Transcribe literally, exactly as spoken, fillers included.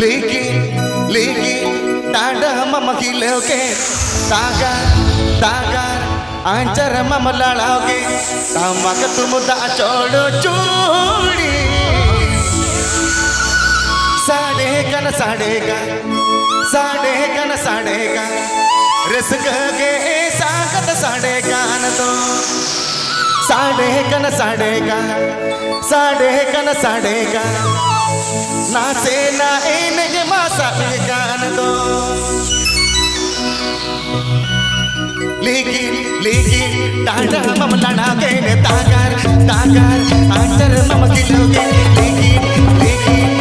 ᱞᱤᱜᱤᱱ ᱞᱤᱜᱤᱱ ᱴᱟᱰᱟ ᱢᱟᱢ ᱦᱤᱞᱟᱹᱣ ᱠᱮᱫ, ᱛᱟᱜᱟᱨ ᱛᱟᱜᱟᱨ ᱟᱧᱪᱟᱨ ᱢᱟᱢ ᱞᱟᱲᱟᱣ ᱠᱮᱫ, ᱴᱟᱢᱟᱠ ᱛᱩᱢᱫᱟᱜ ᱪᱚᱲᱪᱩᱲᱤ᱾ ᱥᱟᱰᱮ ᱠᱟᱱᱟ ᱥᱟᱰᱮ ᱠᱟᱱᱟ ᱥᱟᱰᱮ ᱠᱟᱱᱟ ᱥᱟᱰᱮ ᱠᱟᱱᱟ, ᱨᱟᱹᱥᱠᱟᱹ ᱜᱮ ᱥᱟᱸᱜᱟᱛ ᱥᱟᱰᱮ ᱠᱟᱱ ᱫᱚ᱾ ᱥᱟᱰᱮ ᱠᱟᱱᱟ ᱥᱟᱰᱮ ᱠᱟᱱᱟ ᱥᱟᱰᱮ ᱠᱟᱱᱟ ᱥᱟᱰᱮ ᱠᱟᱱᱟ, ᱱᱟᱥᱮᱱᱟᱜ ᱮᱱᱮᱡ ᱢᱟ ᱥᱟᱰᱮ ᱠᱟᱱ ᱫᱚ᱾ ᱞᱤᱜᱤᱱ ᱞᱤᱜᱤᱱ ᱴᱟᱰᱟ ᱢᱟᱢ ᱞᱟᱲᱟᱣ ᱠᱮᱫ, ᱛᱟᱜᱟᱨ ᱛᱟᱜᱟᱨ ᱟᱧᱪᱟᱨ ᱢᱟᱢ ᱦᱤᱞᱟᱹᱣ ᱠᱮᱫ᱾ ᱞᱤᱜᱤᱱ ᱞᱤᱜᱤᱱ